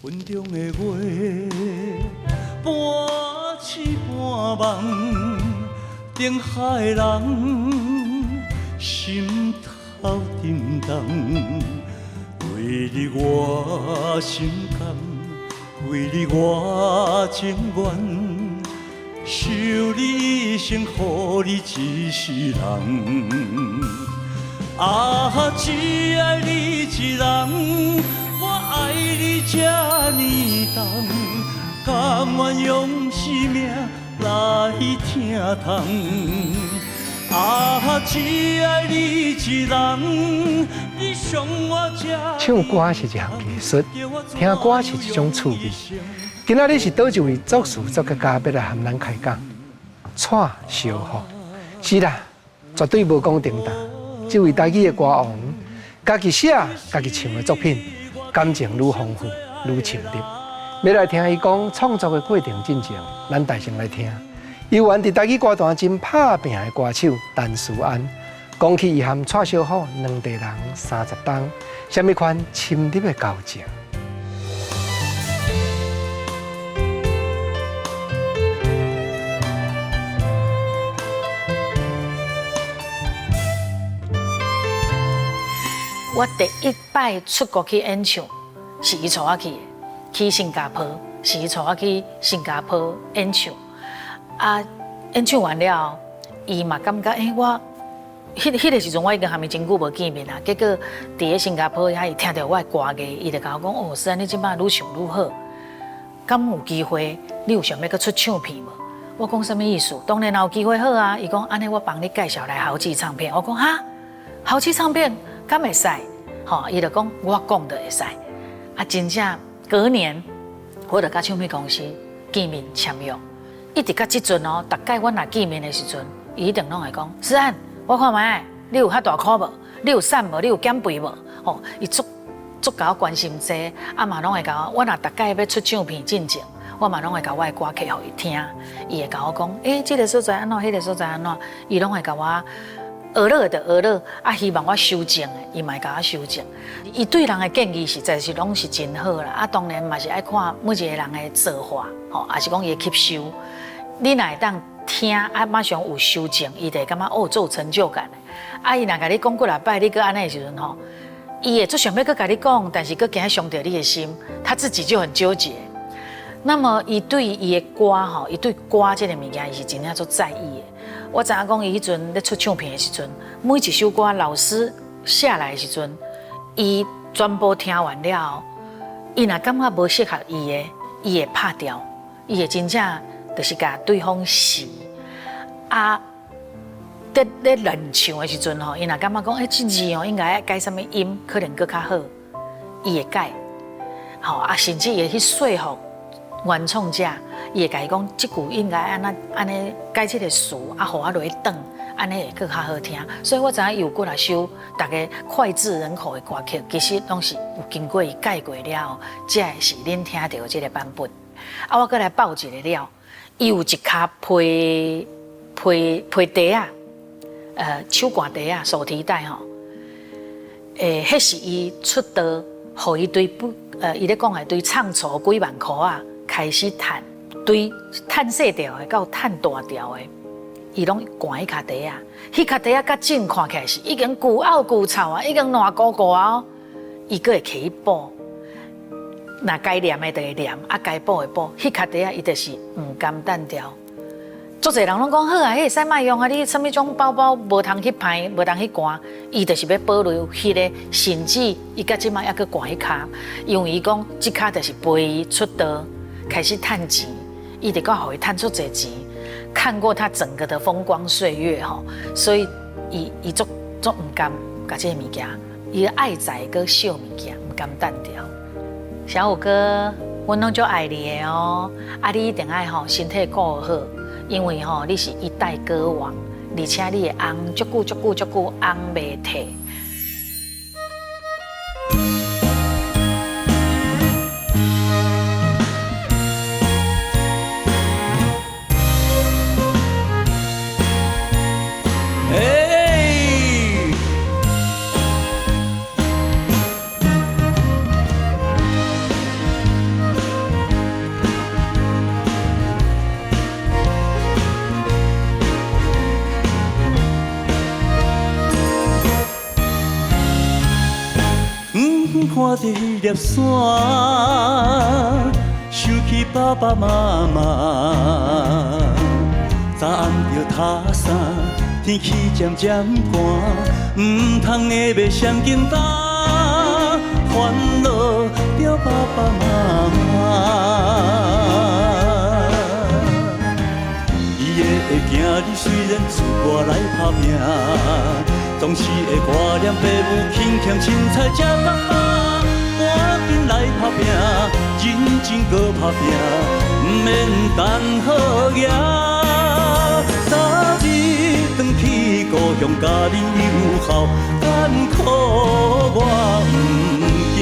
雲中的月，半醒半夢，燈下的人，心頭沉重。為你我心甘，為你我情願，受你一生，予你一世人。啊，只愛你一人，我愛你這呢重，甘願用生命來疼痛。啊，只愛你一人，你傷我這唱歌是一項藝術，聽歌是一種趣味。今仔日是佗一位作詞作曲家欲來和咱開講？蔡小虎，是啦，絕對無講重擔。這位台語的歌王，家己寫、家己唱的作品，感情愈豐富、愈深入。欲來聽伊講創作的過程進前，咱大聲來聽。猶原佇台語歌壇真拍拚的歌手陳思安，講起伊和蔡小虎兩地人30冬，啥物款深入的交情。我第一擺出國去演唱，是伊帶我去的，去新加坡，是伊帶我去新加坡演唱。啊，演唱完了，伊嘛感覺，欸，我，彼個時陣我已經和伊真久無見面啊。結果佇咧新加坡遐，伊聽著我的歌藝，伊就共我講：哦，思安，你這擺愈唱愈好，敢有機會，你有想欲閣出唱片無？我講啥物意思？當然有機會好啊。伊講按呢，我幫你介紹來豪記唱片。我講哈，豪記唱片敢會使？吼，伊就講我講就會使。啊，真正隔年，我就佮唱片公司見面簽約。一直到這陣哦，逐擺阮若見面的時陣，伊一定攏會講：思安，我看覓，你有較大箍無？你有瘦無？你有減肥無？吼，伊足足共我關心這個，啊嘛攏會共我，我若逐擺欲出唱片進前，我嘛攏會共我的歌曲予伊聽，伊會共我講：欸，這個所在按怎，彼個所在按怎，伊攏會共我學落就學落，啊，希望我修正的，伊嘛會共我修正。伊對人的建議實在是攏是真好啦。啊，當然嘛是愛看每一個人的做法，吼，抑是講伊的吸收。你若會當聽啊，馬上有修正，伊就會感覺哦，足有成就感的。啊，伊若共你講幾若擺，你閣按呢的時陣吼，伊會足想欲閣共你講，但是閣驚傷著你的心，他自己就很糾結。那麼，伊對伊的歌吼，伊對歌這個物件，伊是真正足在意的。我知影講，伊彼陣咧出唱片的時陣，每一首歌老師下來的時陣，伊全部聽完了後，伊若感覺無適合伊的，伊會拍掉，伊會真正就是共對方死。啊，佇咧練唱的時陣吼，伊若感覺講，欸，這字哦應該改啥物音，可能閣較好，伊會改。吼啊，甚至會去說服原創者，伊會共伊講，這句應該按怎按呢改這個詞，啊，予我落去轉，按呢會閣較好聽。所以我知影伊有幾若首逐家膾炙人口的歌曲，其實攏是有經過伊改過了後，才會是恁聽著的這個版本。啊，我閣來爆一個料，伊有一跤皮皮皮袋仔，手掛袋仔，手提袋吼。欸，彼是伊出道，予伊對不，伊咧講的對唱酬幾萬箍仔開始趁，對趁細條的到趁大條的，伊攏掛彼跤袋仔。彼跤袋仔較正看起來是已經舊漚舊臭啊，已經爛糊糊啊，伊閣會揢去補。若該黏的就會黏，啊該補的補。彼跤袋仔伊就是毋甘擲掉。足濟人攏講好啊，彼會使莫用啊！你啥物種包包無通去歹，無通去寒，伊就是欲保留彼個，甚至伊到這擺猶閣掛彼跤，因為伊講這跤就是陪伊出道，開始趁錢，伊就閣予伊趁足濟錢，看過他整個的風光歲月吼，所以伊伊足足毋甘共這個物件，伊愛財閣惜物件，毋甘擲掉。小虎哥，阮攏足愛你的哦，啊你一定愛吼身體顧好。因為吼，你是一代歌王，而且你的紅足久足久足久紅袂退。欸。著彼粒山，想起爸爸媽媽。早暗著塔衫，天氣漸漸寒，毋通會袂雙肩擔，煩惱著爸爸媽媽。伊的囝兒雖然出外來打拼，總是會掛念爸母輕欠凊彩食較飽，趕緊來打拼，認真閣打拼，毋免等好額。早日轉去故鄉，共恁友好，艱苦我毋驚。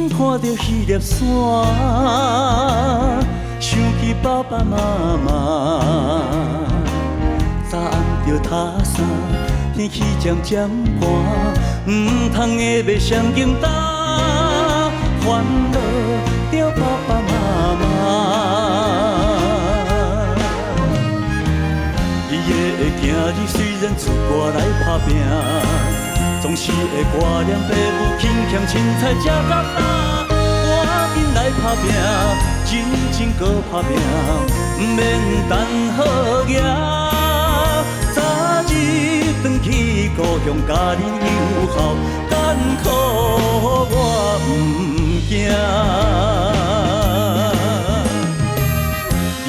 看著彼粒山，想起爸爸媽媽。早暗著塔衫，天氣漸漸寒，毋通會袂雙肩擔，煩惱著爸爸媽媽。伊的囝兒雖然出外來打拼，總是會掛念爸母輕欠凊彩食較飽，趕緊來打拼，認真閣打拼，毋免等好額。早日轉去故鄉，共恁友好，艱苦我毋驚。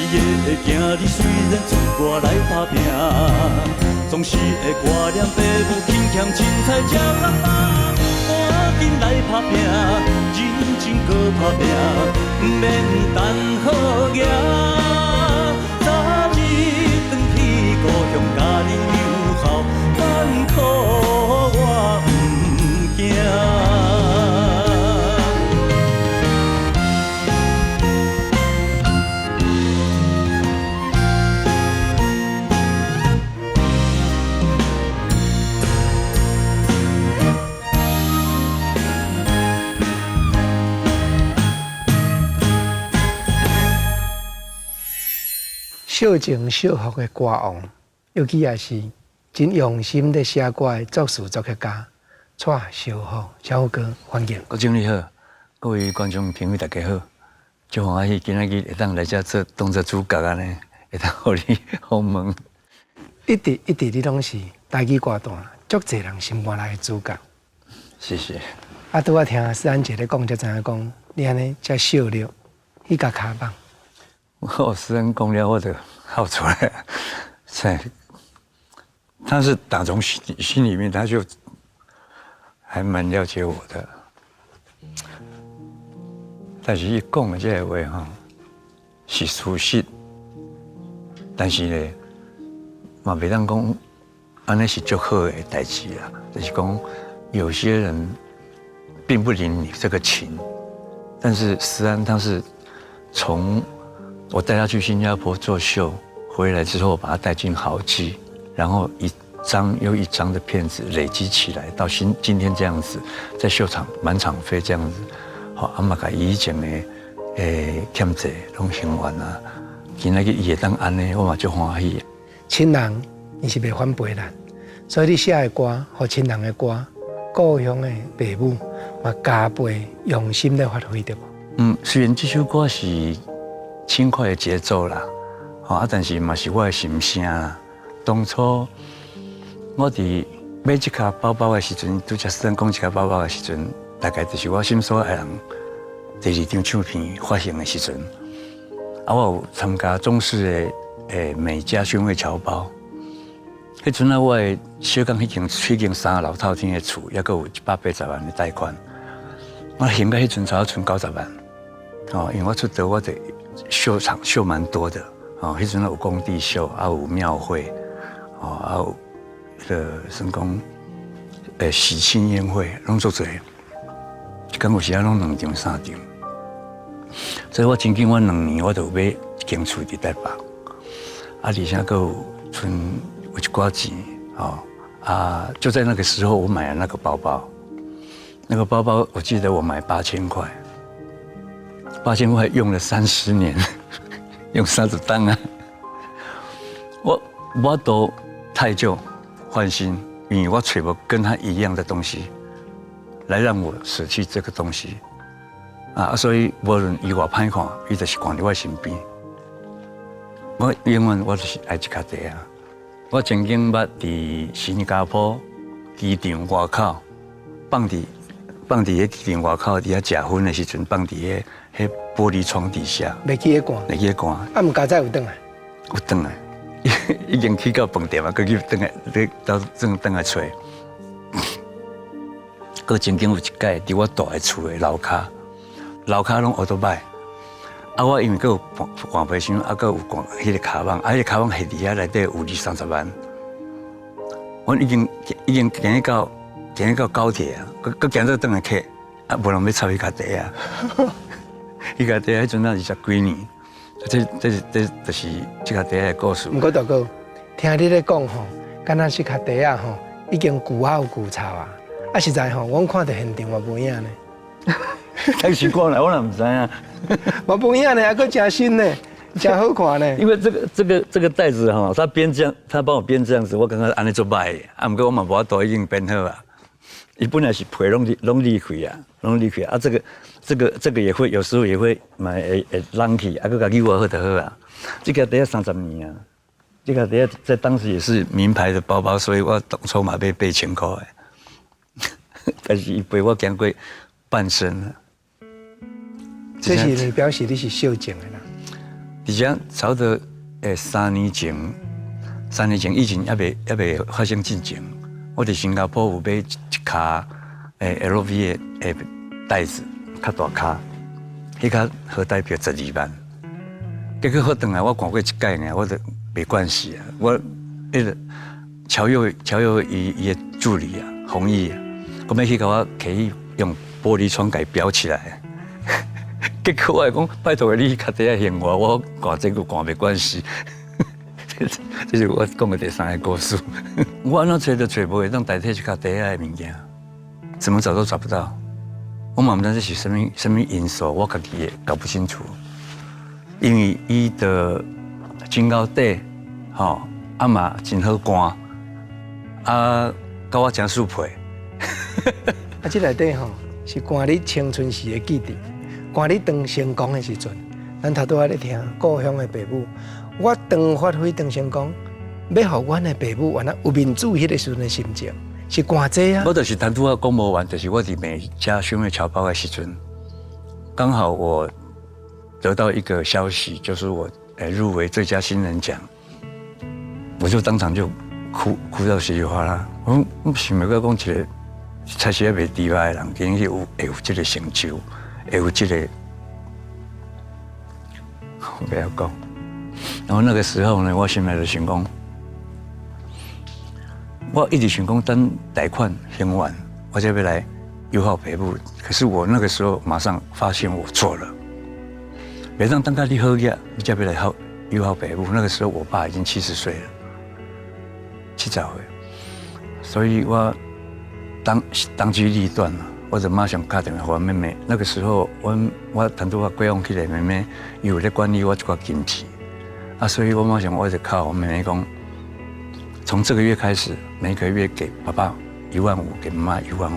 伊的囝兒雖然出外來打拼，總是會掛念爸母輕欠凊彩食較飽，趕緊來打拼，認真閣打拼，毋免等好額。早日轉去故鄉，共恁友好，艱苦我毋驚。惜情惜福的歌王，尤其也是真用心咧寫歌的作詞作曲家蔡小虎，小虎哥，歡迎。國正你好，各位觀眾朋友大家好，足歡喜今仔日會當來遮做當做主角按呢，會當予你訪問。一直一直，你攏是台語歌壇足濟人心肝內的主角。謝謝。啊，拄仔聽思安姐咧講，才知影講你按呢遮惜力去共跤蠓。我思安講了，我就哭出來。在，他是打從心裡面，他就還蠻了解我的。但是伊講的這個話吼是事實，但是呢，嘛袂當講按呢是足好的代誌啦。就是講有些人並不領你這個情，但是思安他是從我帶他去新加坡做秀，回來之後把他帶進豪基，然後一張又一張的片子累積起來，到今天這樣子，在秀場滿場飛這樣子，好，啊嘛共以前的欠債攏還完啊，今仔日伊會當按呢，我嘛足歡喜。親人伊是袂反背咱，所以你寫的歌，予親人的歌，故鄉的爸母嘛加倍用心咧發揮，對無？嗯，雖然這首歌是輕快的節奏啦，吼啊，但是嘛是我的心聲啦。當初我佇買這跤包包的時陣，拄才思安講這跤包包的時陣，大概就是我心所愛人第二張唱片發行的時陣。啊，我有參加中視的美家宣惠僑胞。彼陣啊，我的小港彼間三樓透天的厝，猶閣有180萬的貸款。我還到彼陣才剩90萬。哦，因為我出道，我就秀場秀蠻多的。哦，彼陣有工地秀，啊有廟會，哦啊有彼個算講喜慶宴會，攏足濟，一工有時仔攏兩場三場。所以我曾經我2年我就買一間厝佇台北，啊，而且閣有存有一寡錢，吼啊，就在那個時候我買了那個包包，那個包包我記得我買八千塊，八千塊用了30年，用30冬啊，我都汰舊換新，因為我揣無跟他一樣的東西，來讓我捨棄這個東西。啊，所以無論伊偌歹看，伊就是掛佇我身邊。我永遠我就是愛這跤袋仔。我曾經捌佇新加坡機場外口放佇彼機場外口佇遐食薰的時陣，放佇彼玻璃窗底下。袂記得關。袂記得關。啊，毋加載有轉來？有轉來，已經去到飯店啊，閣去轉來，咧到轉轉來揣。閣曾經有一擺佇我住的厝的樓跤。樓跤攏烏多擺，啊！我因為閣有掛皮箱，啊，閣有掛彼個跤網，啊，彼個跤網繫佇遐內底有二三十萬。我已經行到高鐵啊，閣行到轉來客，啊，無人欲插彼跤袋仔。彼跤袋仔彼陣仔20幾年，這就是這跤袋仔的故事。毋過大哥，聽你咧講吼，敢若是跤袋仔吼，已經舊好舊臭啊！啊，實在吼，阮看著現場嘛無影呢。當時看來，我也毋知影。嘛無影呢，還閣誠新呢，誠好看呢。因為這個袋子哈，他編這樣，他幫我編這樣子，我感覺按呢足䆀。啊，毋過我嘛無法度已經編好啊。伊本來是皮攏裂開啊，攏裂開啊。這個也會有時候也會嘛會爛去，啊，閣共扭好就好啊。這個袋仔30年啊，這個袋仔在當時也是名牌的包包，所以我當初嘛買8000塊的。但是伊陪我行過半生了。這是你表示你是孝敬的啦。而且差不多3年前，3年前以前猶未發生戰爭，我佇新加坡有買一跤LV 的袋子，較大跤，彼跤好代表12萬。結果好轉來，我看過一擺爾，我就袂慣勢啊。我彼個喬佑伊的助理啊，弘毅啊，講欲去共我提去用玻璃窗共伊裱起來。結果我會講，拜託你較底仔還我，我掛這個掛袂慣勢。這是我講的第三個故事。我按怎揣都揣無會當代替這跤袋仔的物件，怎麼找都找不到。我嘛毋知這是啥物啥物因素，我家己也搞不清楚。因為伊的真𠢕短，吼，啊嘛真好掛，啊，佮我誠相配。啊，這內底吼是關你青春時的記憶。關你當成功的時陣，咱頭拄仔咧聽故鄉的爸母，我當發揮當成功，欲予阮的爸母原來有面子彼個時陣的心情，是關這啊。我就是頭拄仔講無完，就是我佇美加想欲僑胞的時陣，剛好我得到一個消息，就是我入圍最佳新人獎，我就當場就哭到稀里嘩啦。我想袂到講一個菜市仔賣豬肉的人，竟然會有這個成就。會有這個，我不要講。然後那個時候呢，我心內就想講，我一直想講等貸款還完，我才欲來友好爸母。可是我那個時候馬上發現我錯了，袂當等到你好額，你才欲來好友好爸母。那個時候我爸已經70歲了，70歲，所以我當機立斷了。我就馬上敲電話予我妹妹。那個時候，我談拄仔過往去的妹妹，伊有咧管理我一寡金錢，啊，所以我馬上我就敲我妹妹講，從這個月開始，每個月給爸爸1.5萬，給媽媽1.5萬，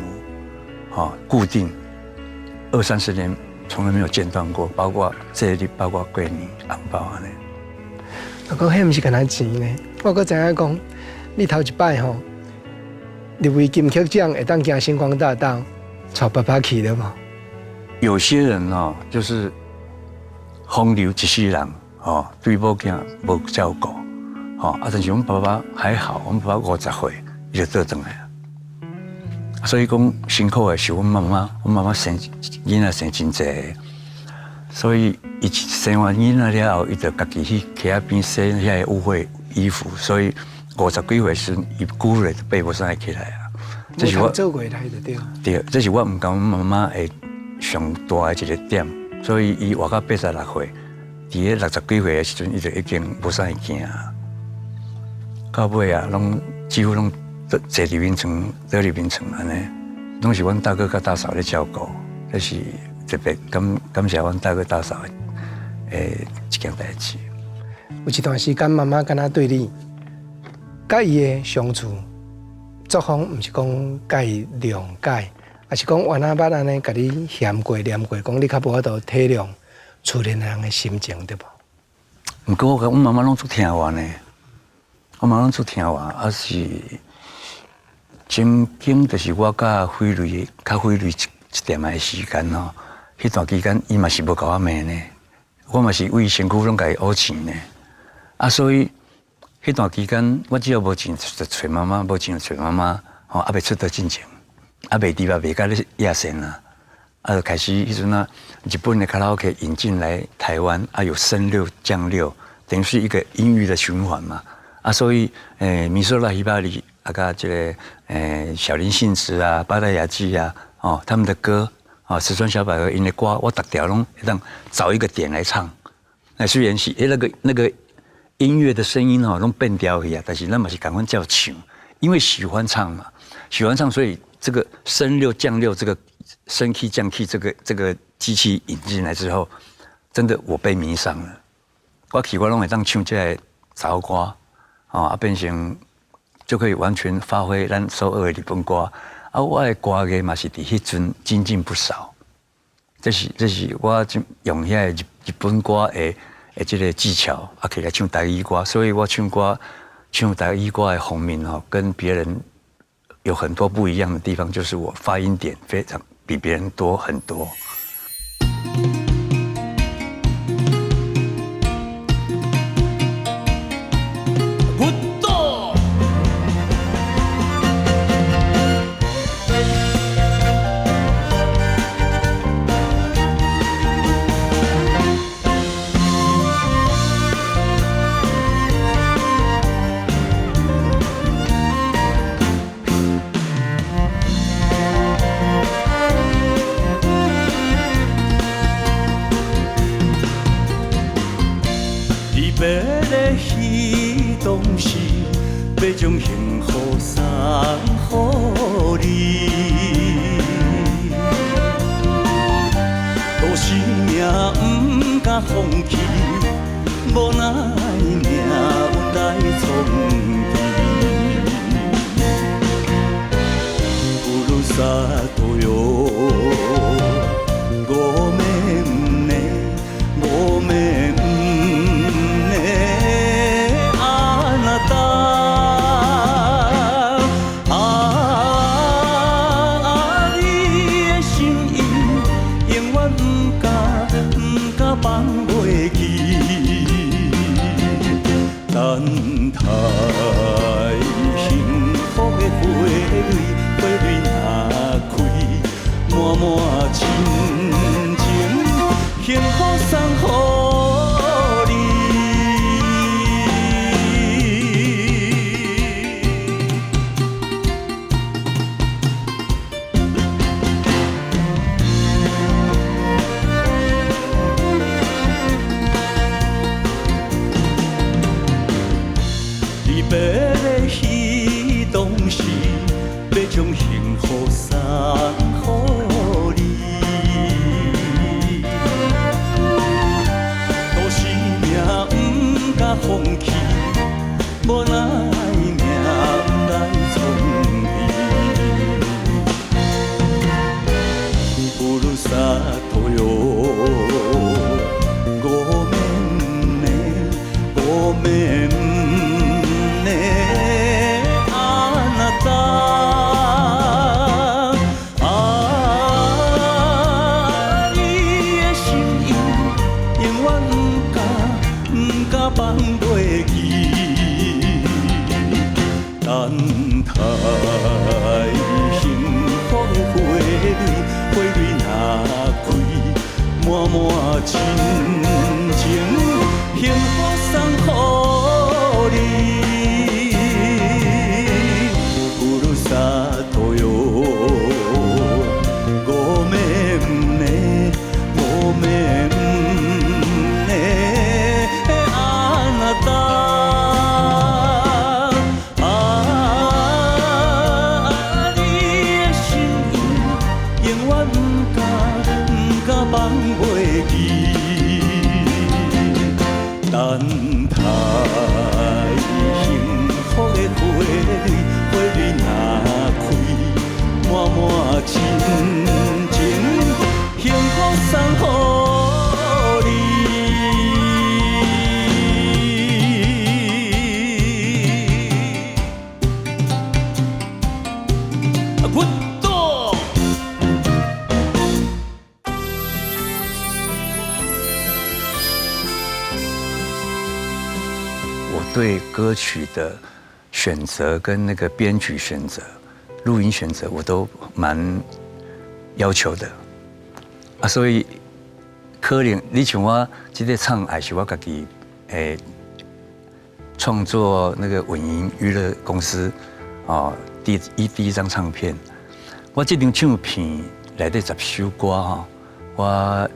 好，固定二三十年從來沒有間斷過，包括這裡，包括過年紅包按呢。阿哥，彼毋是干焦錢呢？我閣知影講，你頭一擺吼入圍金曲獎，會當行星光大道，帶爸爸去了無？有些人哦，就是風流一世人哦，對某囝無照顧，哦啊，但是阮爸爸還好，阮爸爸50歲伊就倒轉來啊。所以講辛苦的是阮媽媽，阮媽媽生囡仔生真濟，所以伊生完囡仔了後，伊就家己去溪仔邊洗遐个污穢衣服，所以50幾歲時，伊久咧就爬無啥會起來啊。這是我做過來就對。對，這是我毋甘阮媽媽的上大的一個點，所以伊活到86歲，佇咧60幾歲的時陣，伊就已經無啥會行。到尾啊，攏幾乎攏坐佇眠床，倒佇眠床按呢，攏是阮大哥佮大嫂咧照顧，這是特別感謝阮大哥大嫂的一件代誌。有一段時間，媽媽敢若對你，佮伊的相處作風，毋是講佮伊諒解，抑是講原來捌按呢共你嫌過、念過，講你較無法度體諒厝內人的心情，對無？毋過我佮阮媽媽攏足聽話呢，我媽攏足聽話，啊是曾經就是我佮輝瑞較輝瑞一點仔的時間吼，彼段期間伊嘛是無共我罵呢，我嘛是為身軀攏共伊烏錢呢，啊所以彼段期間我只要無錢就揣媽媽，無錢就揣媽媽，吼猶未出道進前，猶未佇吧，袂佮咧野線啊，啊就開始彼陣啊，日本的卡拉 OK 引進來台灣，啊有升六降六，等於是一個音域的循環嘛，啊所以美索拉希巴里啊，佮這個小林幸子啊、八大雅紀啊，哦他們的歌啊，石川小百合𪜶的歌，我逐條攏會當找一個點來唱。那雖然是那個音樂的聲音吼攏變調去啊，但是咱嘛是共款照唱，因為喜歡唱嘛，喜歡唱，所以這個升六降六這個升 key 降 key 這個機器引進來之後，真的我被迷上了。我去我攏會當唱這個查某歌，哦啊變成就可以完全發揮咱所學的日本歌。啊，我的歌藝嘛是佇彼陣精進不少。這是我用遐個日本歌的這個技巧啊，起來唱台語歌，所以我唱歌唱台語歌的方面吼，跟別人有很多不一樣的地方，就是我發音點非常比別人多很多。將幸福送予你，都市命毋敢放棄，無奈命運來創治。ふるさとよ，ごめんね，ごめんね，あなた。放袂記，等待幸福的花蕊，花蕊若開，滿滿親情，幸福送予你。離別的彼當時，欲將幸福送予你，都市命毋敢放棄，無奈命來創治。ふるさとよ，ごめんね，ごめんね，あなた。啊，你的心意永遠毋敢放袂記，等待幸福的花蕊，花蕊若開，滿滿親情，幸福送予你。ふるさとよ，待。幸福的花蕊，花蕊若开，满满亲情，幸福送予你。我对歌曲的选择跟那个编曲选择、录音选择，我都蛮要求的啊，所以可能你像我这个唱，还是我自己诶创作那个稳赢娱乐公司哦，第一张唱片，我这张唱片内底十首歌吼，我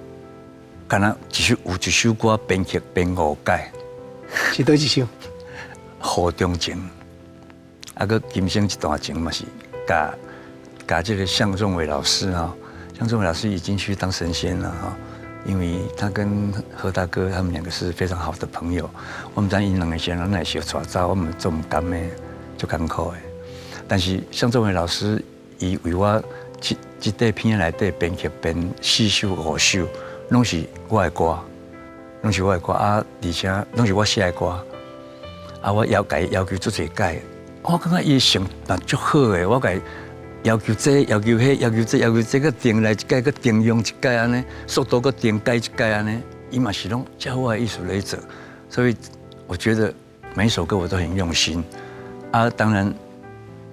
敢若一首有一首歌编曲编五改。是佗一首？雨中情，啊，阁今生这段情嘛是佮佮这个向仲伟老师啊，向仲伟老师已经去当神仙了哈，因为他跟何大哥他们两个是非常好的朋友。我毋知𪜶两个先人哪会相带走，我们做毋甘的，足艰苦的。但是向仲伟老师，伊为我这这块片内底编曲编四首五首，拢是我的歌。拢是我的歌啊，而且拢是我写的歌啊，我要共伊要求足济改，我感觉伊的成嘛足好的，我共伊要求这，要求彼，要求这，要求这，阁定来一改，阁定用一改按呢，速度阁定改一改按呢，伊嘛是拢照我的意思来做，所以我觉得每一首歌我都很用心啊。当然，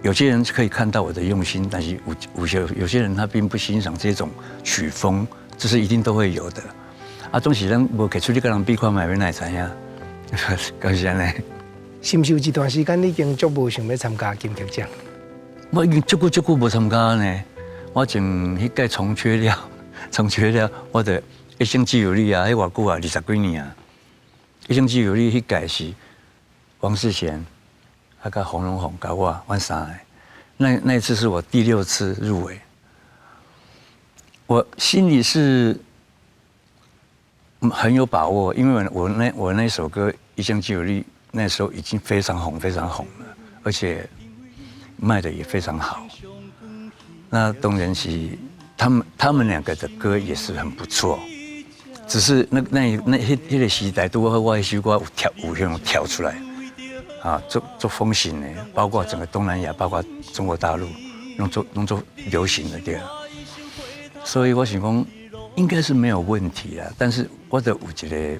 有些人可以看到我的用心，但是有些人他并不欣赏这种曲风，这是一定都会有的。啊，总是咱无提出你佮人比看觅，欲哪会知影？敢是按呢？是毋是有一段时间你已经足无想欲参加金曲奖？我已经足久足久无参加呢。我从彼届重缺了，重缺了，我就一生只有你啊！彼偌久啊，二十几年啊。一生只有你彼届是王世贤，啊，佮洪荣宏佮我，阮三个。那一次是我第六次入围，我心里是很有把握，因为我那首歌《一生只有你》那时候已经非常红，非常红了，而且卖的也非常好。那当然是他们两个的歌也是很不错，只是那那那彼彼个时代，拄好我彼首歌有跳有那种跳出来，啊，足足风行的，包括整个东南亚，包括中国大陆，拢足拢足流行的对。所以我想讲，应该是没有问题啦，但是我就有一个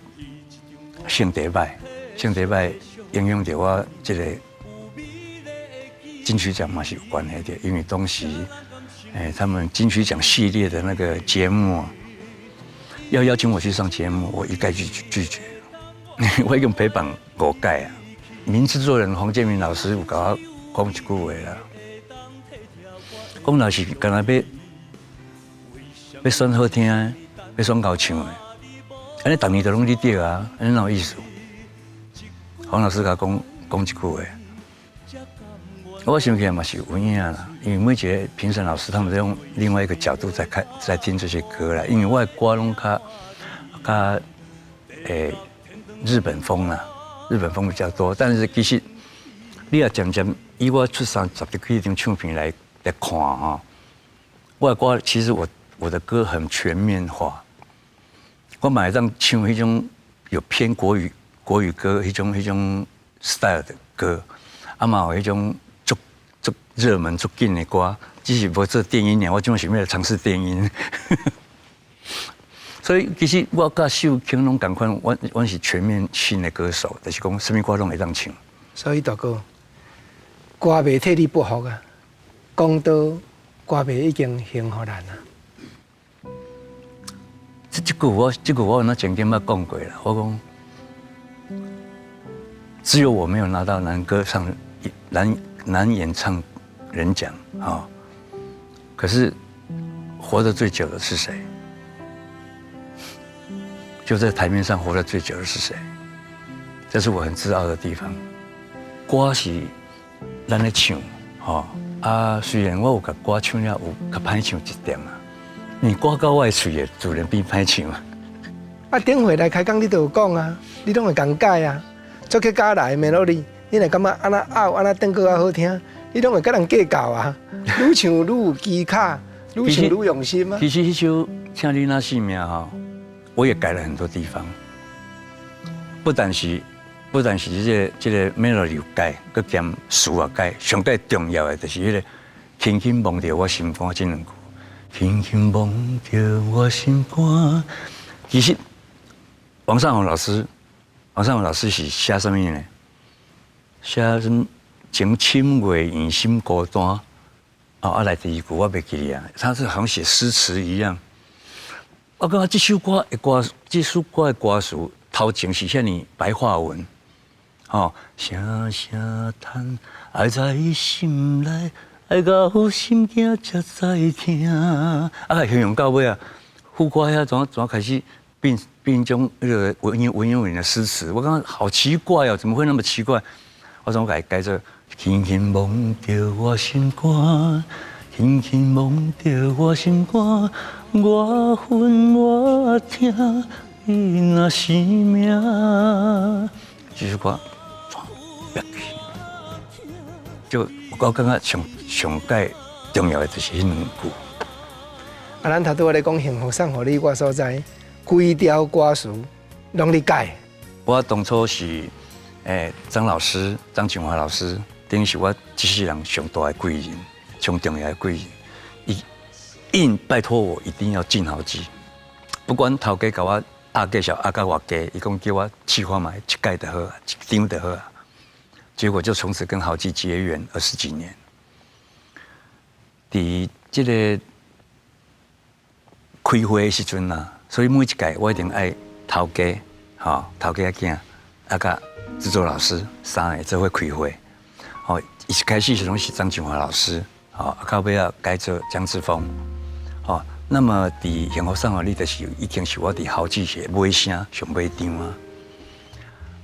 性格䆀，性格䆀影响著我这个金曲奖嘛是有关系的，因为当时，他们金曲奖系列的那个节目，要邀请我去上节目，我一概拒绝。我已经陪榜五届啊。名制作人黄建明老师有共我讲一句话啦，讲若是干焦欲选好听的，欲选𠢕唱的，按呢逐年都拢你得啊，按呢哪有意思？黄老师共我讲讲这句话，我想起来嘛是有影啦，因为每一个评审老师他们都用另外一个角度在看、在听这些歌啦。因为我的歌拢较较欸日本风啦，日本风比较多。但是其实你也渐渐以我出三十几张唱片来来看吼，我的歌其实我的歌很全面化，我嘛会当唱彼种有偏国语歌，彼种 style 的歌，啊嘛有彼种足足热门足紧的歌，只是无做电音尔，我这摆想欲来尝试电音。所以其实我佮秀卿拢仝款，阮是全面性的歌手，就是讲啥物歌拢会当唱。所以大哥，歌袂替你不服啊，讲到歌迷已经幸予咱啊。这句我那前天捌讲过啦，我讲只有我没有拿到男歌唱男演唱人奖啊，可是活得最久的是谁？就在台面上活得最久的是谁？这是我很自傲的地方。歌是咱咧唱，吼啊，虽然我有共歌唱了有較歹唱一點啊。你歌到我的喙會自然變歹唱啊！啊，頂回來開講你都有講啊，你攏會共改啊。作曲家來 melody，你若感覺按怎拗按怎轉閣較好聽，你攏會佮人計較啊。愈唱愈有技巧，愈唱愈用心啊。其實彼首《請你若姓名》吼，我也改了很多地方，不但是這個 melody 有改，閣兼詞也改。上蓋重要的就是彼個輕輕摸著我心肝這兩句，輕輕摸著我心肝。其實王尚宏老師，王尚宏老師是寫啥物呢？寫什麼情深月圓心孤單。哦，啊來第二句我袂記得啊，他是好像寫詩詞一樣。我感覺這首歌的歌，這首歌的歌詞頭前是遐爾白話文，吼，聲聲嘆愛在心內，愛到心驚才知疼。啊，形容到尾啊，副歌遐怎開始變種彼個文言文的詩詞，我感覺好奇怪哦，怎麼會那麼奇怪？我怎改改做輕輕摸著我心肝，輕輕摸著我心肝，我恨我疼，你若生命。這首歌，就我感覺上蓋重要的就是彼兩句。啊，咱頭拄仔咧講幸福送予你，我所在，規條歌詞攏你改。我當初是張老師，張錦華老師，等於是我這世人上大的貴人，上重要的貴人。伊硬拜託我一定要進豪記，不管頭家共我壓價數壓到偌低，伊講叫我試看覓，一改就好，一張就好。結果就從此跟豪記結緣20幾年。佇這個開會的時陣啊，所以每一屆我一定愛頭家，吼頭家仔囝，啊佮製作老師三个做伙開會。吼，一開始時攏是張錦華老師，吼，啊到尾仔改做江志峰，吼。那麼佇幸福送予你，就是已經是我佇豪記的尾聲上尾張啊。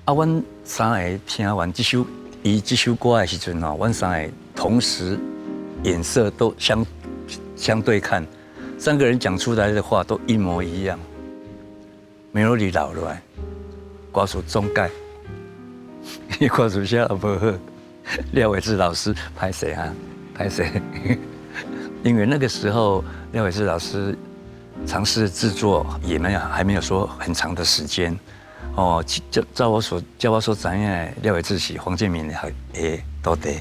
啊，阮三个聽完這首伊這首歌的時陣吼，阮三个同時眼色都相對看，三個人講出來的話都一模一樣。melody 留落來，歌詞總改，伊歌詞寫得無好，廖偉志老師歹勢哈，歹勢，因為那個時候廖偉志老師嘗試製作也沒有，還沒有說很長的時間。哦，照我所知影，廖偉志是黃建明的徒弟。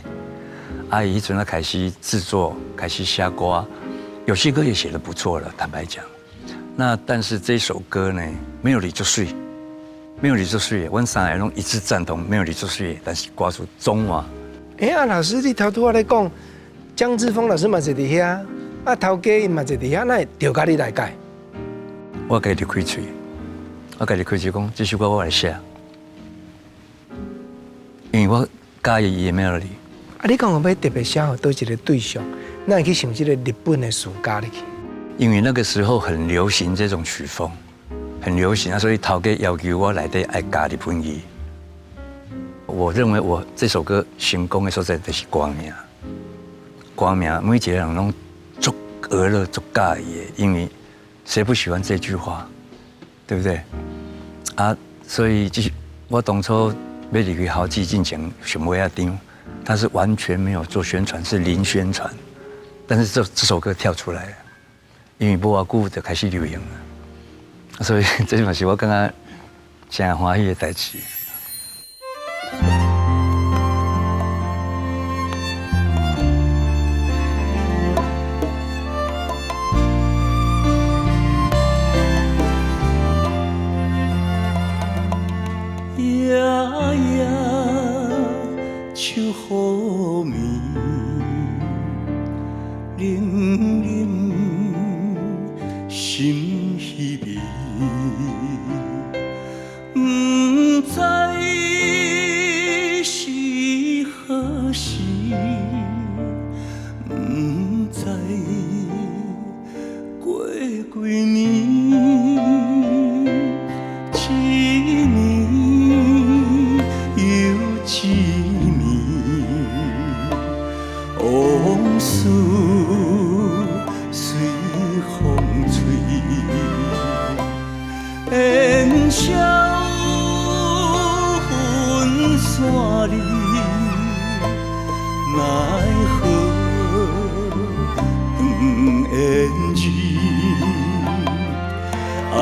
啊，伊彼陣開始製作，開始寫歌，有些歌也寫得不錯了，坦白講。那但是這首歌呢，melody 足媠，melody 足媠，阮三個攏一致贊同，melody 足媠，但是歌詞總換。欸，啊，老師，你頭拄仔咧講，江志峰老師嘛坐佇遐，啊，頭家伊嘛坐佇遐，哪會著共你來改？我家己開喙，我家己開喙講，這首歌我來寫，因為我佮意伊的 melody。啊，你講有欲特別寫予佗一個對象，哪會去想這個日本的詞家入去？因為那個時候很流行這種曲風，很流行啊，所以頭家要求我內底愛加日本語。我認為我這首歌成功的所在就是歌名，歌名每一個人攏足娛樂足佮意的，因為誰不喜歡這句話，對不對？啊，所以這是我當初欲入去豪記進前上尾仔張，他是完全沒有做宣傳，是零宣傳，但是這首歌跳出來了，因為無偌久就開始流行了，所以這嘛是我感覺誠歡喜的代誌。夜夜秋雨暝，冷冷心稀微，毋知是何時，毋知過幾暝，一暝又一暝，往事你，奈何断缘字，红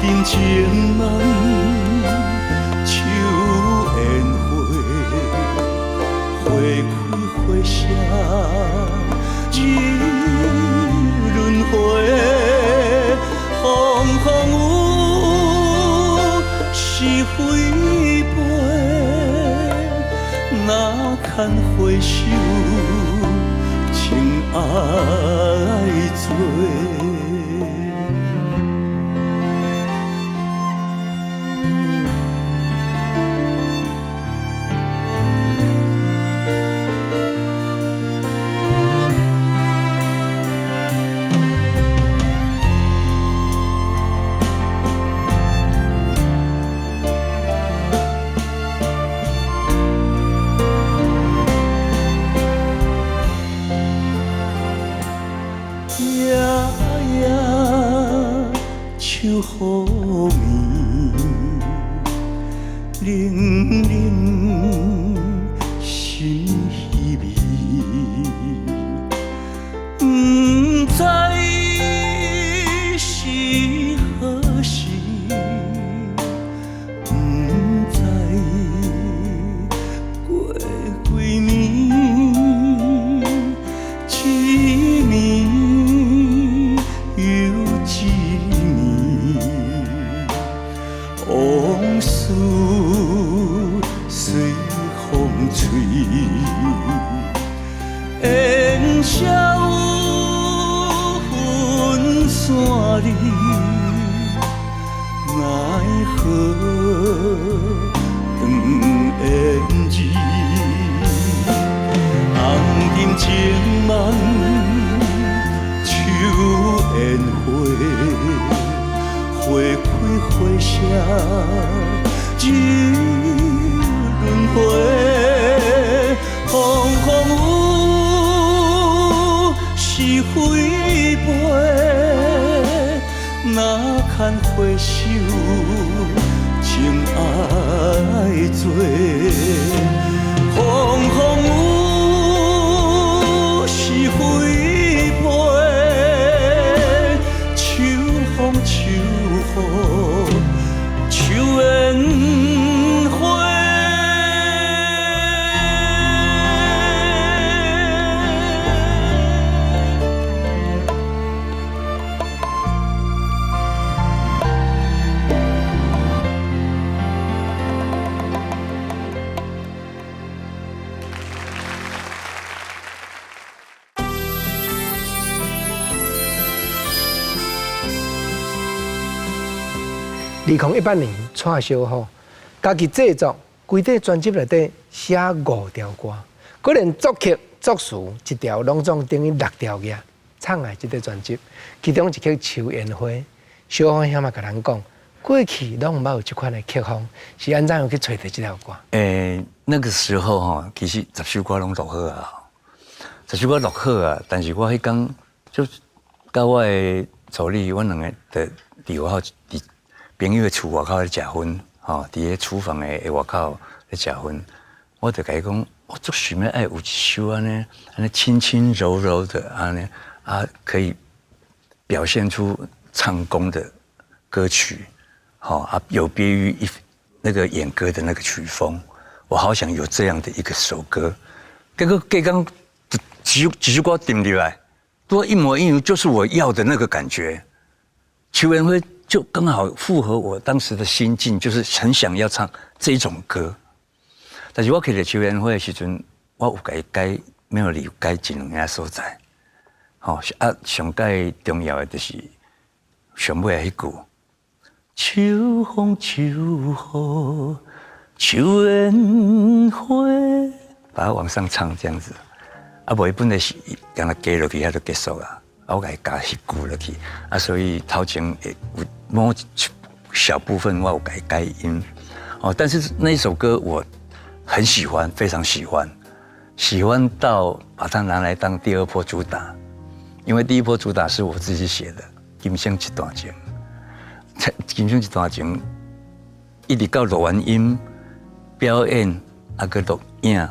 尘情梦秋烟花，花开花谢入轮回，风风雨是非杯，哪堪回首，情爱做。夜夜秋雨暝，冷冷心稀微，不知是何时，不知过几暝，一暝又一暝，往事随风吹，烟消云散离，奈何断缘字，红尘情梦秋烟花，花开花谢入轮回，风风雨是非杯，哪堪回首，情爱做。风风雨是非杯，秋风秋雨秋烟花。 2018年，蔡小虎家己制作规块专辑内底写五条歌，阁连作曲、作词一条攏总等于六条嘅，唱来这块专辑，其中一曲《秋烟花》，小虎兄嘛共咱讲，过去攏毋捌有这款的曲风，是按怎样去揣著这条歌？那个时候吼，其实十首歌攏录好啊，十首歌录好啊，但是我彼工就佮我的助理，阮两个就伫外口伫朋友的厝外口咧食薰，吼，伫咧厨房的外口咧食薰，我就共伊讲，我足想欲爱有一首按呢，按呢轻轻柔柔的按呢，啊，可以表现出唱功的歌曲，吼啊，有别于一那个演歌的那个曲风，我好想有这样的一个首歌。结果隔工几首歌定入来，都一模一样，就是我要的那个感觉。秋烟花就刚好符合我当时的心境，就是很想要唱这种歌。但是我去了秋烟花的时阵，我有共伊改，没有理改一两个所在。吼啊，上盖重要的就是上尾的彼句：秋风秋雨秋烟花，把它往上唱这样子。啊，无伊本来是共它加落去，遐就结束啦。啊，我共伊加彼句落去，啊，所以头前会有某一小部分我有共伊改音，哦，但是那一首歌我很喜欢，非常喜欢，喜欢到把它拿来当第二波主打，因为第一波主打是我自己写的《今生一段情》，今生一段情，一直到录完音表演，啊，閣錄影，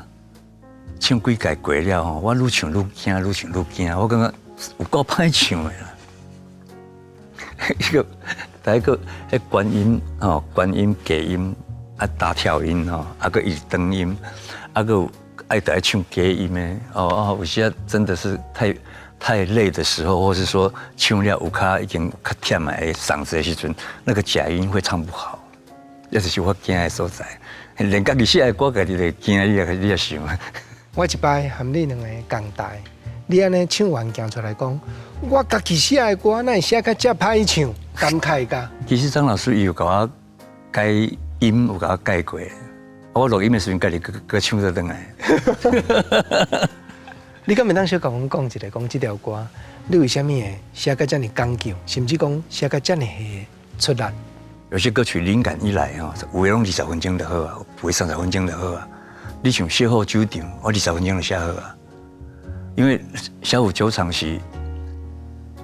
唱幾屆過了吼，我愈唱愈驚，愈唱愈驚，我感覺有夠歹唱的啦。彼個第一個，彼高音吼，高音低音啊，大跳音吼，啊，閣一直長音，啊，閣有愛得愛唱低音的哦哦，有時啊真的是太累的時候，或是說唱了有較已經較忝的嗓子的時陣，那個假音會唱不好，這就是我驚的所在。連家己寫的歌，家己會驚，你也想。我一擺和你兩個仝台，你按呢唱完行出來講，我家己寫的歌，哪會寫甲遮歹唱，感慨甲。其實張老師伊有共我改音，有共我改過。我錄音的時陣，家己閣閣唱做轉來。你敢會當小共阮講一下，講這條歌，你為啥物會寫甲遮爾講究，甚至講寫甲遮爾出力？有些歌曲靈感一來吼，有的攏20分鐘就好啊，有的30分鐘就好啊。你像小虎酒場，我20分鐘就寫好啊。因為小虎酒場是，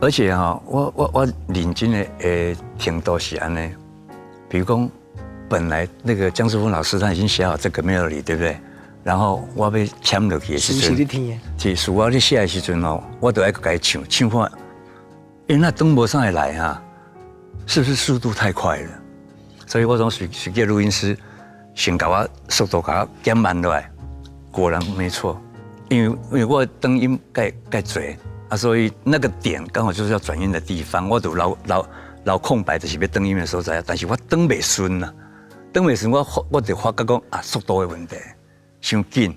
而且哈，我認真的程度是按呢，比如講，本來那個江志峰老師他已經寫好這個 melody，對不對？然後我欲簽落去的時陣，是是我咧寫的時陣哦，我就愛閣共伊唱唱看，因為那轉無啥會來哈，是不是速度太快了？所以我總隨隨叫錄音師先共我速度共我減慢落來，果然沒錯，因為我轉音蓋蓋濟啊，所以那個點剛好就是要轉音的地方，我就留空白，就是欲轉音的所在，但是我轉袂順啊，轉袂順，我就發覺講啊，速度的問題。傷緊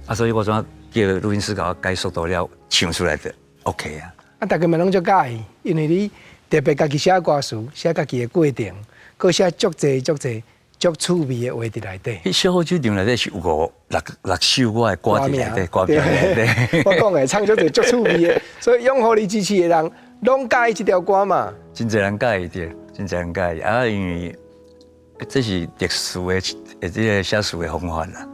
啊，所以我怎叫錄音師共我改速度了，唱出來的 OK 啊。啊，大家嘛攏足佮意，因為你特別家己寫歌詞，寫家己的過程，閣寫足濟足濟足趣味的話佇內底。彼小虎酒場內底是有五六六首我的歌佇內底，歌名內底。我講的唱足濟足趣味的，所以擁護你支持的人攏佮意這條歌嘛。真濟人佮意對，真濟人佮意啊，因為這是特殊的，這個寫詞的方法啦。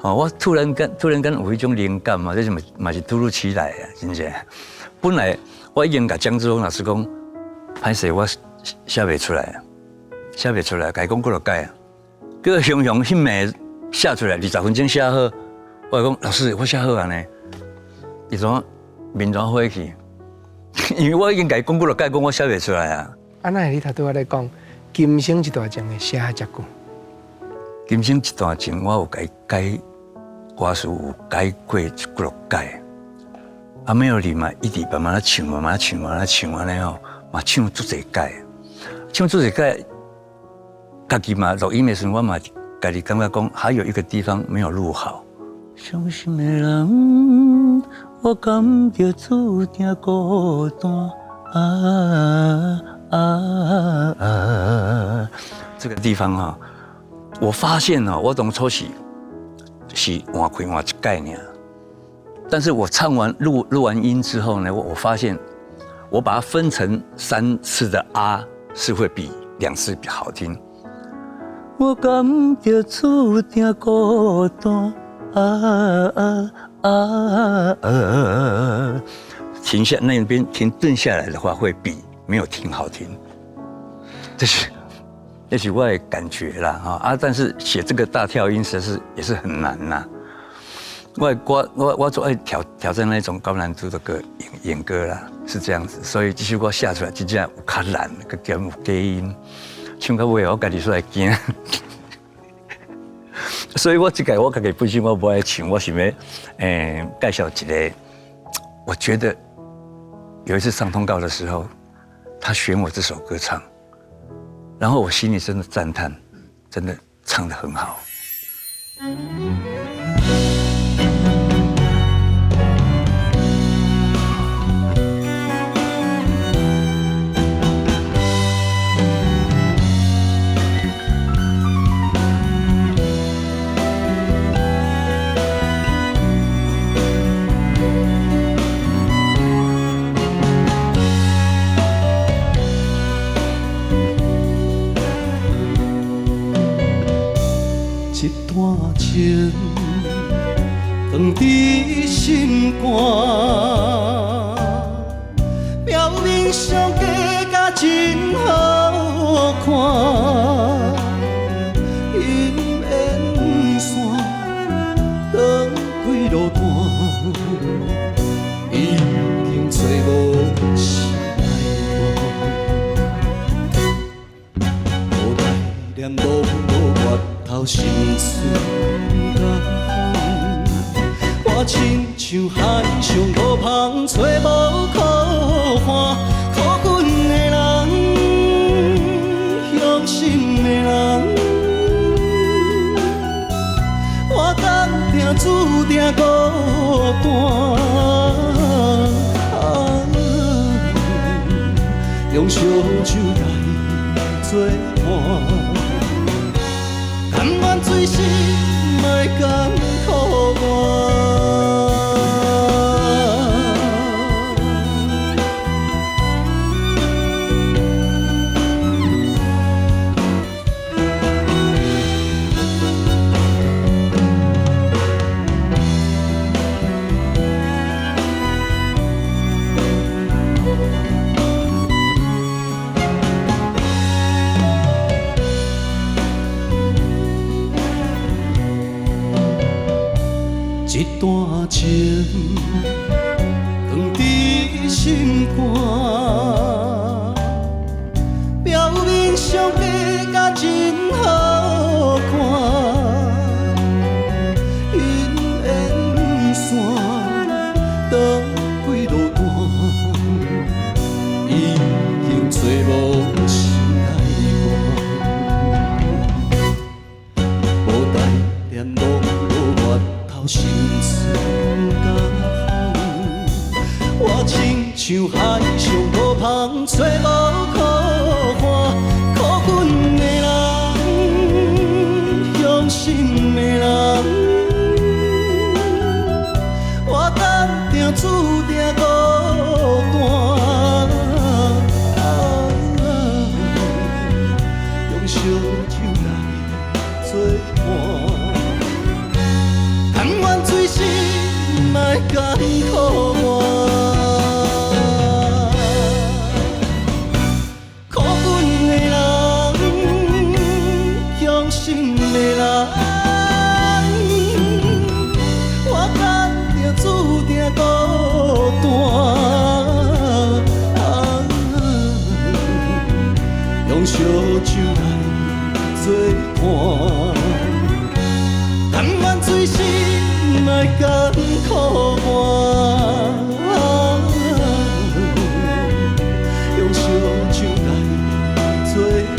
哦，我突然間有彼種靈感嘛，這是嘛嘛是突如其來啊，真正。本來我已經共江志峰老師講，歹勢我寫袂出來，寫袂出來，共伊講幾落擺啊。結果雄雄彼暝寫出來，20分鐘寫好，我講老師，我寫好啊呢。伊怎面怎火去？因為我已經共伊講幾落擺，講我寫袂出來啊。啊，哪會你頭拄仔咧講，今生一段情會寫遮久？今生一段情，我有共伊改。歌詞有改過幾落擺，啊，melody嘛，一直慢慢仔唱，慢慢仔唱，慢慢仔唱，按呢吼，嘛唱足濟擺，唱足濟擺，家己嘛錄音的時陣，我嘛家己感覺講，還有一個地方沒有錄好。傷心的人，我感覺注定孤單啊啊啊！這個地方哈，我發現哦，我當初是換氣換一擺爾，但是我唱完錄完音之後呢，我發現我把它分成三次的啊，是會比兩次好聽。我感覺注定孤單啊啊啊啊！停下那邊停頓下來的話，會比沒有停好聽。這是我的感覺啦，啊！但是寫這個大跳音實在是也是很難吶。我做愛挑戰那種高難度的歌演歌啦，是這樣子。所以這首歌寫出來真正有較難，閣兼有低音，唱到尾我家己煞會驚。所以我這個我家己本身我無愛唱，我想欲介紹一個，我覺得有一次上通告的時候，他選我這首歌唱。然後我心裡真的讚嘆，真的唱得很好。一段情藏佇心肝，表面上假甲真好看，姻緣線像海上無芳，揣無苦伴，苦困的人，傷心的人，我甘定注定孤單。用燒酒來做伴，甘願隨時莫艱苦我。這段情藏佇心肝，表面上假甲真好看，姻緣線斷幾落段，已經找無心內肝，無代念攏無月頭心酸甲恨，我親像海上無芳，揣無苦伴，苦困的人，傷心的人，我甘定注定孤單，用燒酒來做伴。甘願隨時莫艱苦我，苦困的人，傷心的人，我甘定注定孤單，用燒酒來做伴。甘願隨時莫艱苦我，用燒酒來做伴。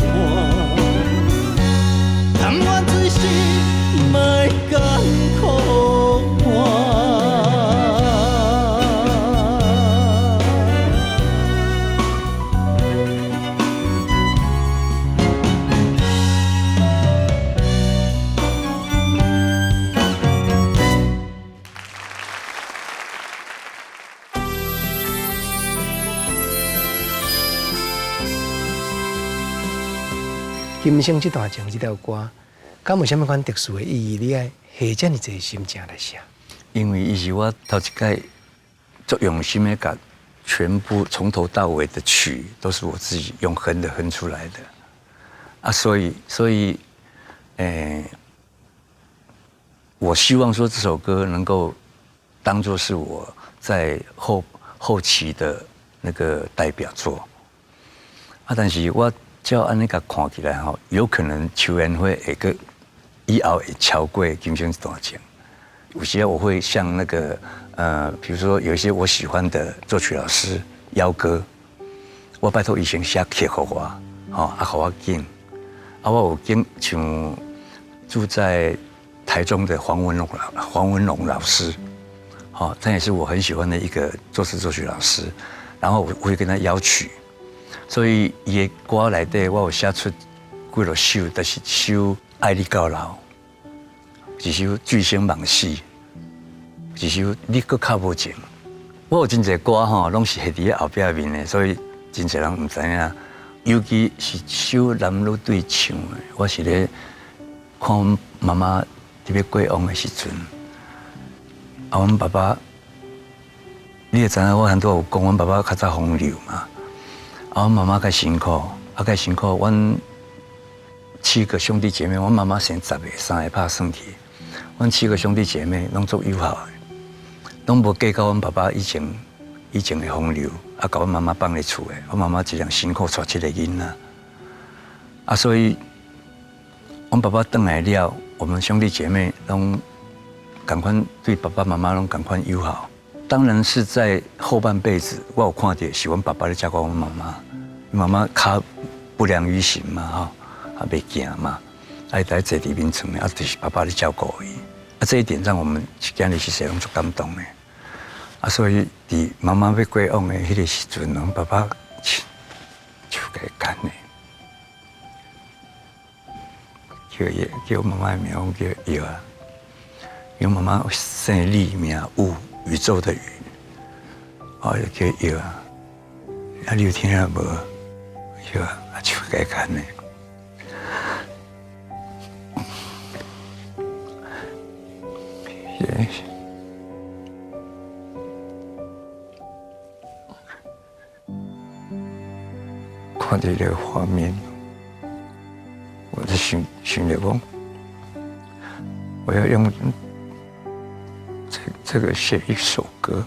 甘願隨時莫艱苦我。今生這段情這條歌，敢有啥物款特殊的意義？你愛下遮爾濟心情來寫？因為伊是我頭一擺足用心的，共全部從頭到尾的曲都是我自己用哼的哼出來的，啊，所以，我希望說這首歌能夠當作是我在後期的那個代表作，啊，但是我照按呢共看起來吼，有可能邱元輝會閣以後會超過今生這段情。有時我會像那個，比如說有一些我喜歡的作曲老師邀歌，我拜託伊先寫曲予我，吼，啊，予我揀，啊，我有揀像住在台中的黃文龍老師，吼，他也是我很喜歡的一個作詞作曲老師，然後我會跟他邀曲，所以伊的歌內底我有寫出幾落首，就是一首《愛你到老》。一首《醉生夢死》，一首《你閣較無情》。我有真濟歌吼，攏是翕佇咧後壁面的，所以真濟人毋知影。尤其是首男女對唱的，我是咧看阮媽媽佇咧過往的時陣，啊，阮爸爸，你會知影我拄仔有講，阮爸爸較早風流嘛，啊，阮媽媽較辛苦，啊，較辛苦。阮七個兄弟姐妹，阮媽媽生十個，三個拍算去。阮七個兄弟姐妹攏足友好的，攏無計較阮爸爸以前的風流，啊，共阮媽媽放咧厝的。阮媽媽一人辛苦帶七個囡仔，啊，所以阮爸爸轉來了，我們兄弟姐妹攏仝款對爸爸媽媽攏仝款友好。當然是在後半輩子，我有看著是阮爸爸咧照顧阮媽媽，媽媽跤不良於行嘛，吼，啊袂行嘛，啊伊佇坐佇眠床，啊就是爸爸咧照顧伊，啊這一點讓我們囝兒是攏足感動的。啊，所以佇媽媽欲過往的彼個時陣，阮爸爸手共伊牽的，叫伊叫媽媽的名，講叫葉啊，因為媽媽姓李名宇，宇宙的宇，哦，就叫葉啊，啊，你有聽無？葉啊，啊手共伊牽的。看著這個畫面，我就想想著講，我要用這個寫一首歌。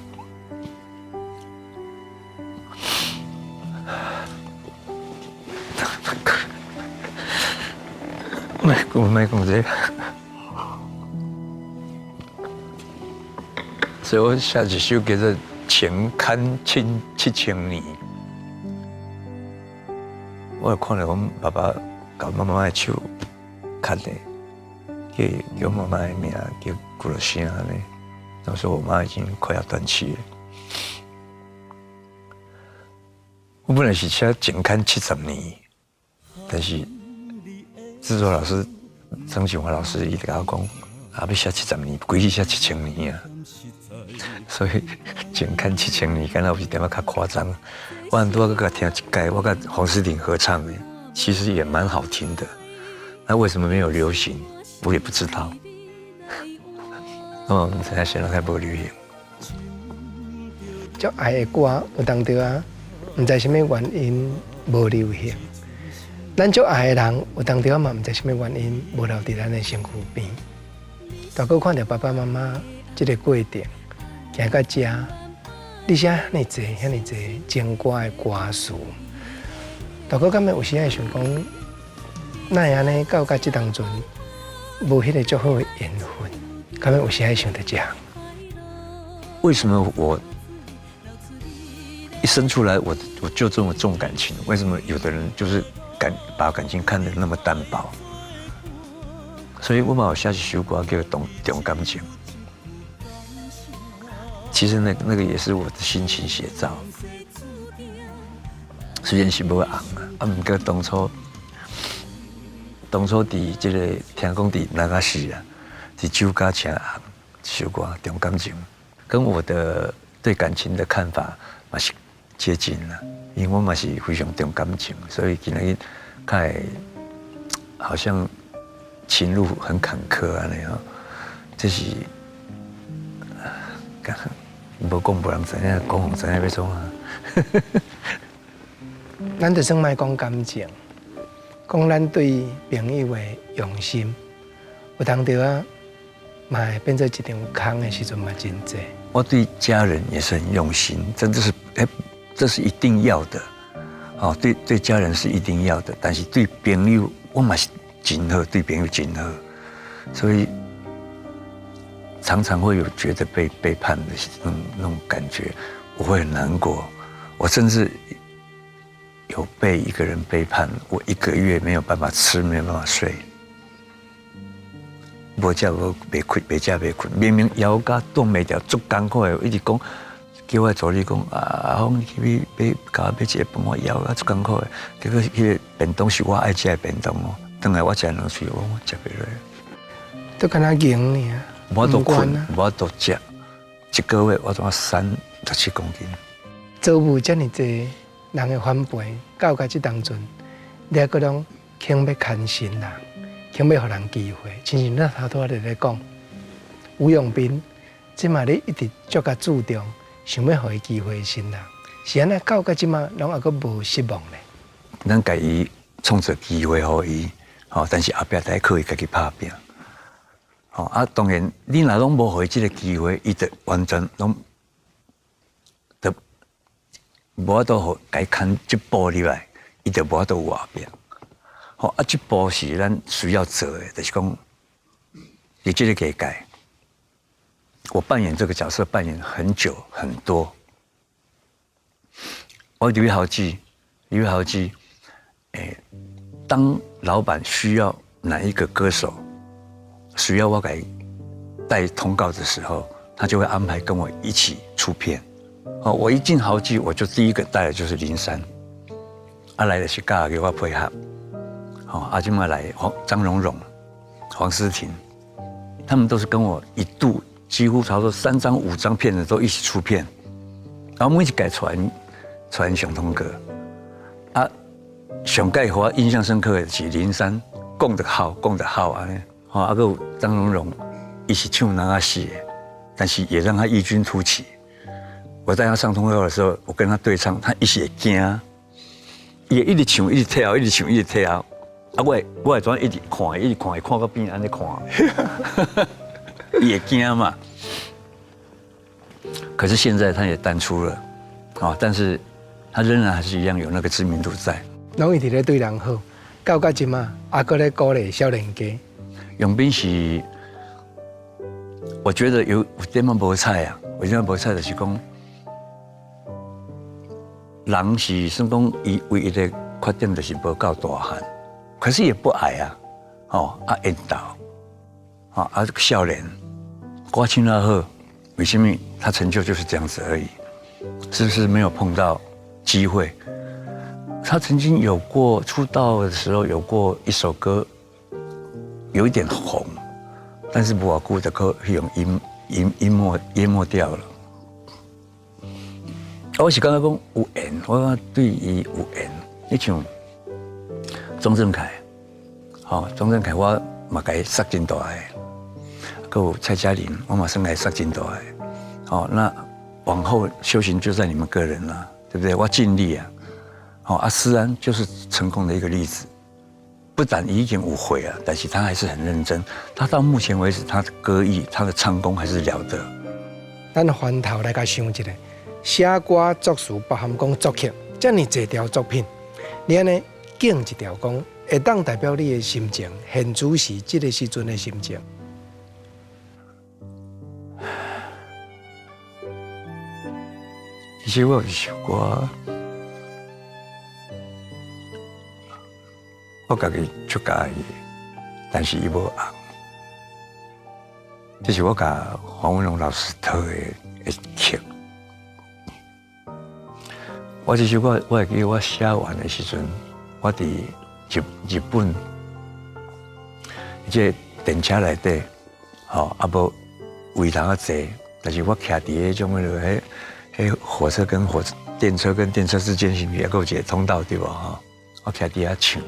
莫講莫講這個，所以我寫一首叫做《情牽七千年》。我有看著阮爸爸共媽媽的手牽的，叫叫媽媽的名叫幾落聲按呢。那時候我媽已經快要斷氣了。我本來是寫情牽70年，但是製作老師曾啟華老師伊就共我講，啊，欲寫70年，規矩寫7000年啊。所以情牽七千年，敢若有一點仔較誇張。我拄仔閣聽一擺，我佮黃詩鼎合唱的，其實也蠻好聽的。那為什麼沒有流行？我也不知道。哦，毋知影啥物才無流行。足愛的歌有當著啊，毋知啥物原因無流行。咱足愛的人有當著啊嘛，毋知啥物原因無留佇咱的身軀邊。大哥看著爸爸媽媽這個過程，行到遮，你寫遐爾濟、遐爾濟情歌的歌詞，大哥敢會有時會想講，哪會按呢到甲這當陣無彼個足好的緣分，敢會有時會想著這項？為什麼我一生出來我就這麼重感情？為什麼有的人就是把感情看得那麼單薄？所以我嘛有寫一首歌叫《重感情》。其實那個也是我的心情寫照。雖然是無紅啊，啊，毋過當初佇這個聽講佇那個時啊，佇酒家誠紅這首歌《重感情》，跟我的對感情的看法嘛是接近啦。因為我嘛是非常重感情，所以今仔日較會好像情路很坎坷按呢吼，這是。無講無人知影，講予知影欲創啥。咱就算莫講感情，講咱對朋友的用心，有當著啊，嘛會變做一場空的時陣嘛真濟。我對家人也是很用心，真的是，欸，這是一定要的，哦，對對家人是一定要的，但是對朋友我嘛是真好，對朋友真好，所以常常會有覺得被背叛的那種感覺，我會很難過。我甚至有被一個人背叛，我一個月沒有辦法吃，沒有辦法睡，無食無袂睏，袂食袂睏。明明枵甲擋袂牢，足艱苦的，一直講叫我助理講啊，阿峰你去買共我買一個飯，我枵甲足艱苦的。結果彼個便當是我愛食的便當哦，轉來我食兩喙，我食袂落。都敢若硬爾。無法度睏，無法度食，一個月我怎啊瘦17公斤。遭遇遮爾濟人的反背，到甲這當陣，你猶閣攏肯欲牽新人，肯欲予人機會。親像咱頭拄仔佇咧講，吳永斌，這馬你一直足較注重，想欲予伊機會的新人，是按怎到甲這馬攏猶閣無失望咧？咱共伊創造機會予伊，吼，但是後壁得靠伊家己拍拚。吼啊，當然，你若攏無予伊這個機會，伊就完全攏就無法度予共伊牽這步入來，伊就無法度有後壁。吼啊，這步是咱需要做的，就是講佇這個藝界，我扮演這個角色扮演很久很多。我入去豪記，入去豪記，欸，當老闆需要哪一個歌手，需要我給帶通告的時候，他就會安排跟我一起出片。哦，我一進豪記，我就第一個帶的就是林珊，啊來的是佮給我配合，好，阿今嘛來黃張榮榮、黃思婷，他們都是跟我一度幾乎差不多三張五張片子都一起出片，然後我們一起改傳傳上通告。啊，上蓋予我印象深刻的是林珊講得好，講得好按呢，吼，啊，閣有張榮榮一起唱那個戲，但是也讓他異軍突起。我帶他上通告的時候，我跟他對唱，他一時會驚，伊會一直唱，一直跳，一直唱，一直跳。啊，我會怎一直看，一直看，看到邊按呢看，伊會驚嘛。可是現在他也淡出了，啊，但是他仍然還是一樣有那個知名度在。攏一直咧對人好，到到這馬，還閣咧鼓勵少年家。永斌是，我覺得有點仔無彩啊，為什麼無彩？就是講，人是算講，伊唯一的缺點就是無夠大漢，可是也不矮啊，哦，啊，緣投，哦，啊，少年，歌唱得好，為什麼他成就就是這樣子而已？是不是沒有碰到機會？他曾經有過出道的時候有過一首歌，有一點紅，但是無偌久就閣用淹淹淹沒淹沒掉了。我是感覺講有緣，我對伊有緣。你像鍾正凱，吼，鍾正凱我嘛共伊捒真大的，閣有蔡嘉玲，我嘛算共伊捒真大的。好，那往後修行就在你們個人了，對不對？我盡力啊。好，阿思安就是成功的一個例子，不但已經有悔啊，但是他還是很認真。他到目前為止，他的歌藝、他的唱功還是了得。咱回頭來共想一下，寫歌作詞，包含講作曲，遮爾濟條作品，你按呢揀一條講，會當代表你的心情，現此時這個時陣的心情。其實我有一首歌，我家己足佮意，但是伊無紅。這是我共黃文龍老師討的曲。我這首歌，我會記得我寫完的時陣，我佇日本，這個電車內底，吼，啊無位通啊坐，但是我徛佇彼種彼落彼彼火車跟火車電車跟電車之間是毋是還閣有一個通道對無吼？我徛佇遐唱，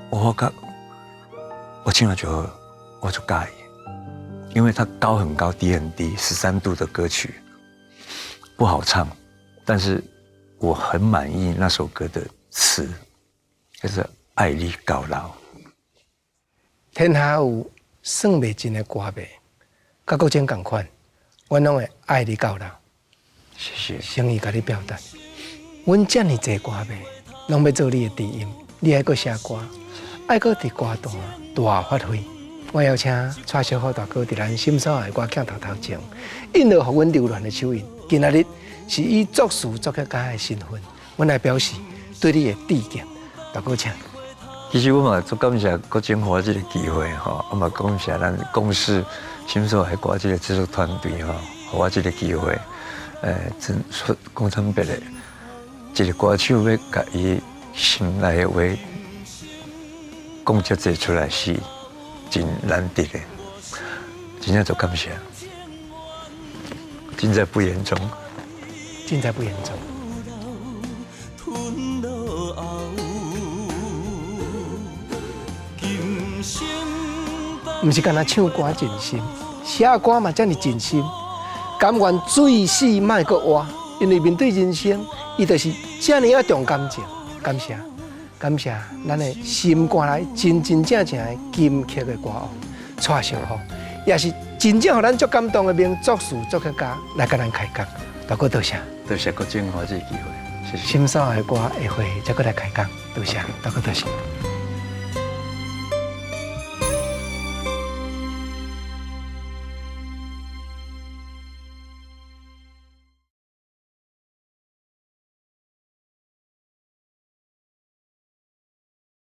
我發覺我唱了就好，我就佮意，因為它高很高，低很低，13度的歌曲不好唱，但是我很滿意那首歌的詞，就是愛你到老。天下有算袂盡的歌迷，佮國珍仝款，阮攏會愛你到老。謝謝。誠意共你表達，阮遮爾濟歌迷，攏欲做你的知音，你愛閣寫歌，愛閣佇歌壇大發揮。我邀請蔡小虎大哥佇咱心所愛的歌鏡頭頭前，印落予阮留戀的手印。今仔日是以作詞作曲家的身份，阮來表示對你的致敬。大哥，請。其實我嘛足感謝國珍予我這個機會吼，我嘛感謝咱公視心所愛歌這個製作團隊吼，予我這個機會。真說講坦白的，一個歌手欲共伊心內的話講遮濟出來是真難得的，真正足感謝。盡在不言中，盡在不言中。毋是干焦唱歌真心，寫歌嘛遮爾真心。甘願水死莫閣活，因為面對人生，伊就是遮爾仔重感情。感謝，感謝咱的心肝內真真正正的金曲的歌王蔡小虎，也是真正予咱足感動的名作詞作曲家來共咱開講。大哥多謝，多謝國珍予我這個機會，謝謝。心所愛的歌下回再閣來開講，多謝，大哥多謝。